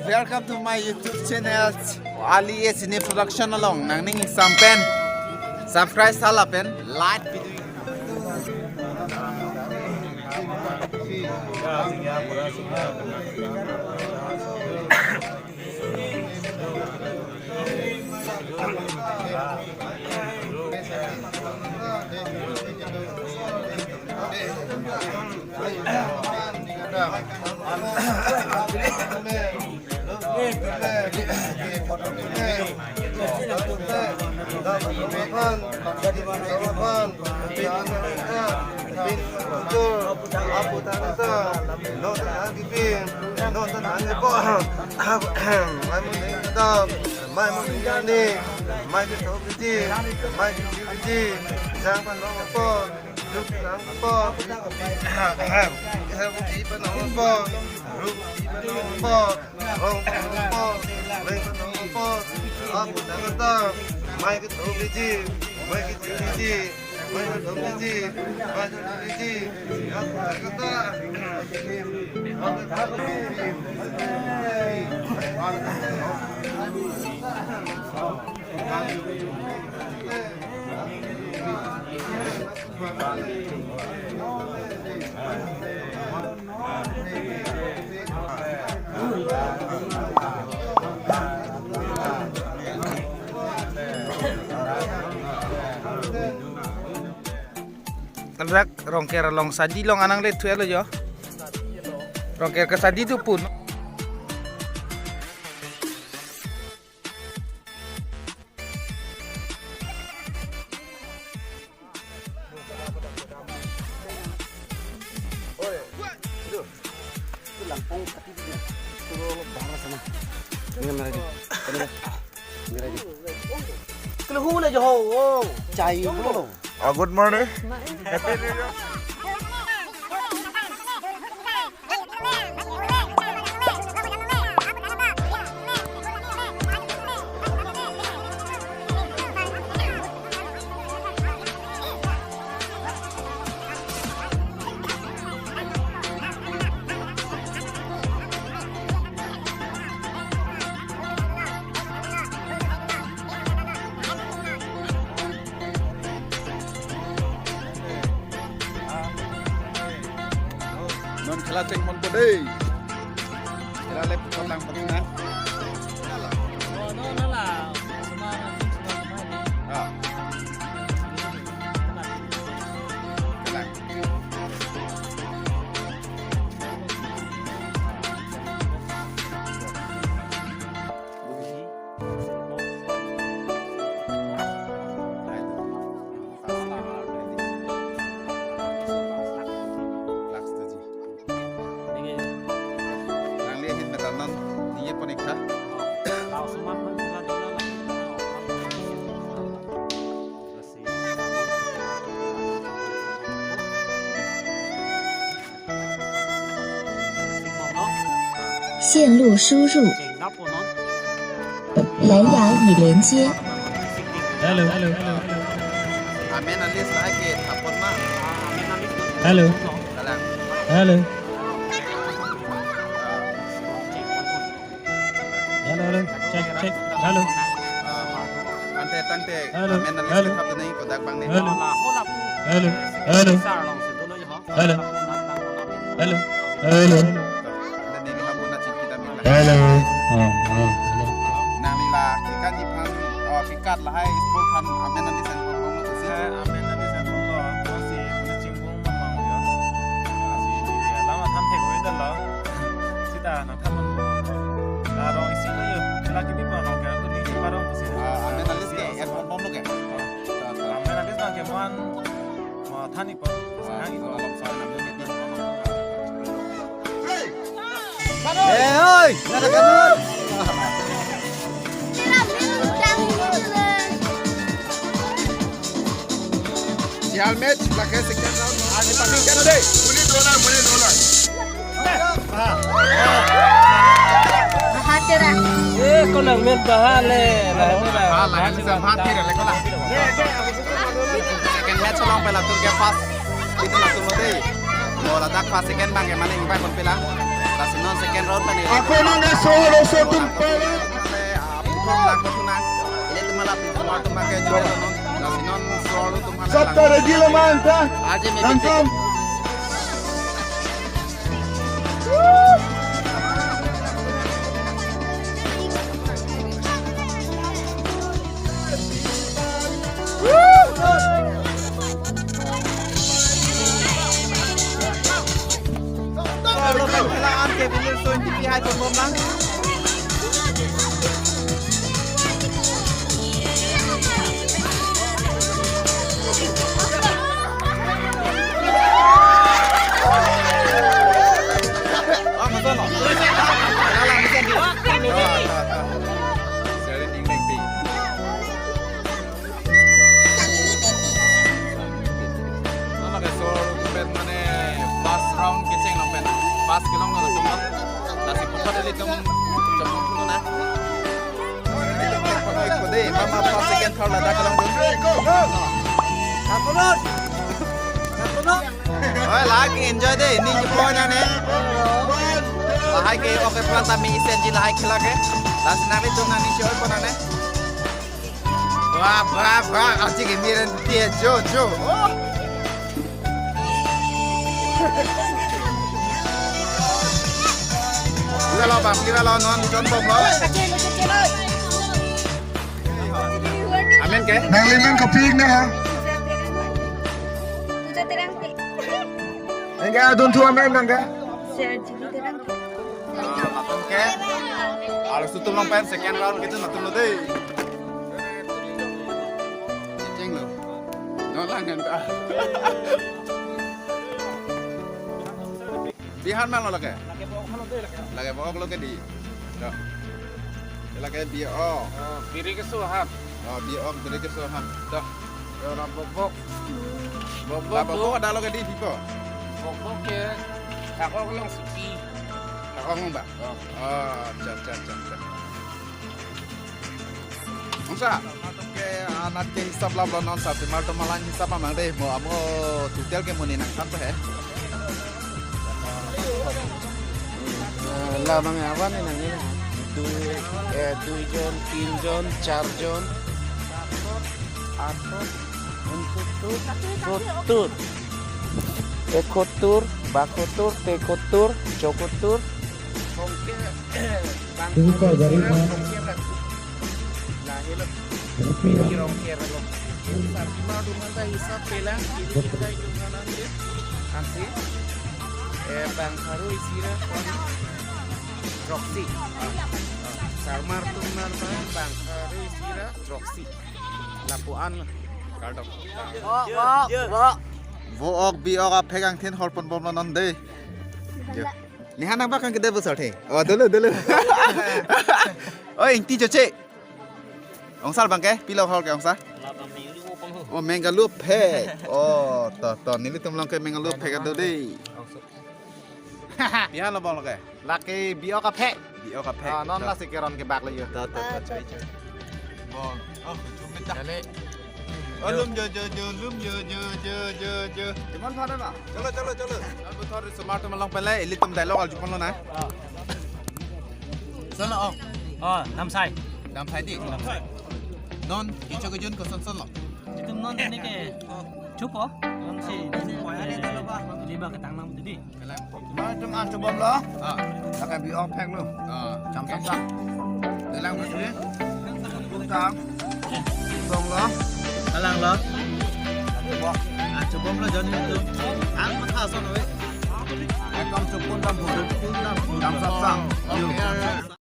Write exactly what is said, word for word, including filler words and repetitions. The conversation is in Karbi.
Welcome to my YouTube channel, Ali A Cine Production along. Nangning ingsam pen subscribe sala pen like video. Ladak Rongker along sadi along anang le thuelo jo. Rongker ke sadi tu pun. Kalau hula jo ho, oh. Chai ho. Ah, good morning. Happy New Year. Non khela cheng mon po dei. Khela le putang putang na. Ah. Khela. Nangli ahin metanon, niye ponikha. Singmong no. 线路输入。 Singapore no. 蓝牙已连接。 Hello. Amen alis lahai ke thapon ma. Hello. Kalang. Hello. Hello, hello. Check, check. Hello. Ah, ante tangte Hello. Amen alis Hello. Ke thap dunai kodak bang ne. Hello. Hello. Hello. Hello. Hello. Hello. Hello. Oh, oh, hello. Nangli la kekan ji aphan, oh, kekat lahai school aphan amen alis an pon pon lo si. Eh, amen alis an pon lo, si, mane chingbong pon pon lo. Si, lama than thek oi dan lo. Sita nang than pon. La rong isi lo yo. Lagi di pa rong ke, aku di pa rong si. Ah, amen alis ke, an pon pon lo ke. Amen alis bang ke man, ma than ik pon. Sang ik pon. Eh, oi, nada kanun. Si helmet, pakai sekian tahun. Ada pakai kan deh. Boleh dolar, boleh dolar. Bahatera. Eh, ko nang men baha le. Ah, lah, yang bisa bahatera le ko lah. Second match along pela tu ke pas. Itu lah tu lo deh. Mo ladak first second abang ke mane ingpai ponpe lang. Lasi non second round mane. Ako nang na solo so tum pala. Mane, ah, puthot lang ko tunang. Ilitum hala pi semar tum abang ke jole non. Lasi non solo tum hala lang. Sabta regila manta. Aje me Nangkam. Mane first round kecheng long pen. First kelong long tum. Lasi puthot ilitum chong tum na. Kode, mama first, second, third ladak kelong tum. Kapunot. Kapunot. Oi, lagi enjoy dei, ning ke point ane. Lahai ke ok aphrang tame isenji lahai khela ke. Lasi nanglitum nangning si oi pon ane. Wah, wah, wah, aji ke miren tie jo, jo. Oh. Live lo bang, live lo non, jon bomlo. Amen ke? Nangli min kopi na ha? Tujuh terang pi. Enggak, adun thu amen nang ke? Saya jadi terang pi. Ah, latum ke. Harus tutup long pen second round gitu, latum lo dei. Cicing lo. Nolang kan ta. Bihan mang lo lake? Lake bo-ok lo ke dei. Dah. Lake bi-ok. Oh, biri keso ham. Oh, bi-ok biri keso ham. Dah. Yo, ram bok-bok. Bok-bok. Bok-bok ada lo ke dei, bipo? Bok-bok ke. Ako long suki. Ako long ba? Oh. Oh, cha, cha, cha, cha. Ongsa, latum ke anat ke hisap lap lo non sa, semar tum malan hisap amang dei, mo amo total ke monit nangthan pe he. Eh, la bang avan ni nang ni. Dui, eh, dui jon, tin jon, char jon, athon, unsottur, sottur, ekottur, bakottur, tekottur, chokottur. Buka gari na. Nah, ini loh. Ini rongker loh. Sarkima dumanta hisap pelang, ini kita itu kanan dia. Ansi. Eh, bang haru isira kon throksi. Sarmar tumnar bang, bang haru isira throksi. Lapuan lah. Kardom. Bo, bo, bo. Bo-ok bi-ok aphek angthin hor pon bom non dei. Yo. Neha nang bak kan kedai besar the. Oh, dulu, dulu. Oh, ingti choche. Ongsa bang ke, pilo hor ke ongsa? Oh, Mangalore phek. Oh, to, to, nelitum long ke Mangalore phek ado dei. Bihan lo bang lo ke? Lake bi-ok aphek. Bi-ok aphek. Ah, non to. Lasi keron ke bak lo yo. To, to, to, choi, choi. Bang. Oh, chumit dah. Kali. Oh, lum jo, jo, jo, lum jo, jo, jo, jo, jo. Cuman sana na. Chalo, chalo, chalo. Lapu thor semar tum along pen le, ilitum dialogue arju pon lo na. Sana, oh. Oh, Namsai. Namsai dei. Namsai. Non, kicho kejun koson son lo. Itum non ini ke chupo. Non si, eh, liba ketang nang tadi. Kelang. Mai tum an chubom lo. Ah. Lake bi-ok phek lo. Ah. Cham sap sap. Kelang bersih. Utang. Bom lo. Kelang lo. Bo. An chubom lo joni tu. An matha son we. Ekdom chupon dam bom. Cham sap sap. Yo.